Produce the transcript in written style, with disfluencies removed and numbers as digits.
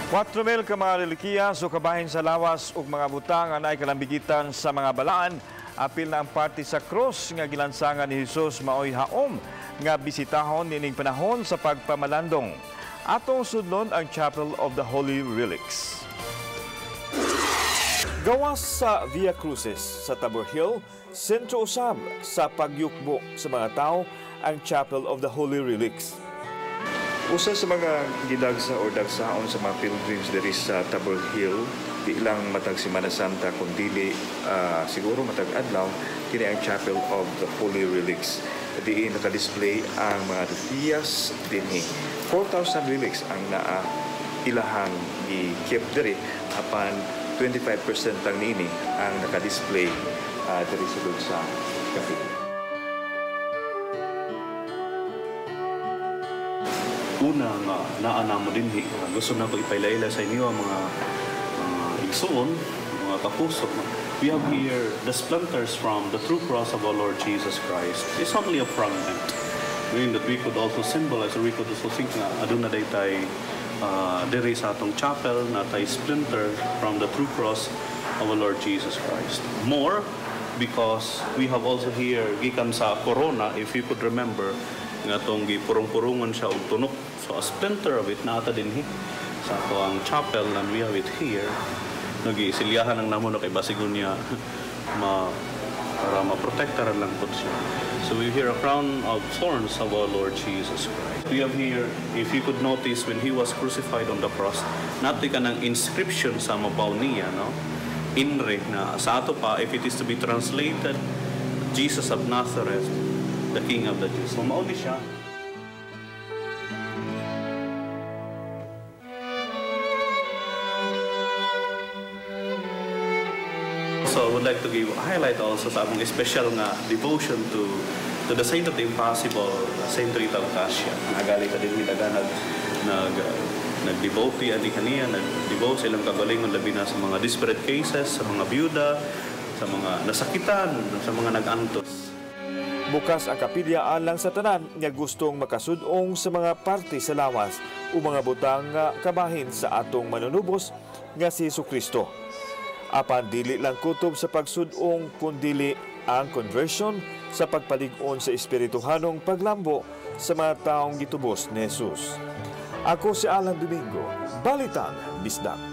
4,000 ka mga relikiya o kabahin sa lawas ug mga butang nga naay kalambigitan sa mga balaan, apil na ang parte sa krus nga gilansangan ni Hesus, maoy haom nga bisitahon niining panahon sa pagpamalandong. Atong sudlon ang Chapel of the Holy Relics. Gawas sa Via Crucis sa Tabor Hill, sentro usab sa pagyukbo sa mga tao ang Chapel of the Holy Relics. Usa sa mga gidagsa o dagsaon sa mga pilgrims diri sa Tabor Hill, di lang matag Semana Santa kun dili siguro matag adlaw, kini ang Chapel of the Holy Relics. Diin naka-display ang mga reliyas dinhi. 4,000 relics ang naa ilahang gi-keep diri, apan 25% lang niini ang naka-display diri sulod sa kapilya. Una nga naa namo dinhi, gusto na ko ipailaila sa inyo ang mga igsuon, mga kapuso. We have here the splinters from the true cross of our Lord Jesus Christ. It's only a fragment, meaning that we could also symbolize, or we could also think nga aduna day tay diri sa atong chapel na tay splinter from the true cross of our Lord Jesus Christ. More because we have also here gikan sa corona, if you could remember, nga atong gipurong-purungan siya og tunok. So a splinter of it naata dinhi sa ato ang chapel, and we have it here. Nagisilyahan ang namo no kay basigon niya ma para maprotektaran lang po siya. So we hear a crown of thorns of our Lord Jesus Christ. We have here, if you could notice, when he was crucified on the cross, natoy ka ng inscription sa mabaw niya, no? Inre, na sa ato pa, if it is to be translated, Jesus of Nazareth, the King of the Jews. So mao ni siya. So I would like to give a highlight also sa among special nga devotion to the Saint of the Impossible, Saint Rita of Cascia. Nagali ka din hitaga nag-devotee ani kaniya, nag-devote sa ilang kagalingon labi na sa mga desperate cases, sa mga byuda, sa mga nasakitan, sa mga nag-antos. Bukas ang kapilya alang sa tanan nga gustong makasudong sa mga parte sa lawas o mga butang nga kabahin sa atong manunubos nga si Jesucristo. Apan dili lang kutob sa pagsudong kundili ang conversion sa pagpalig-on sa espirituhanong paglambo sa mga taong gitubos ni Jesus. Ako si Alan Domingo, Balitang Bisdak.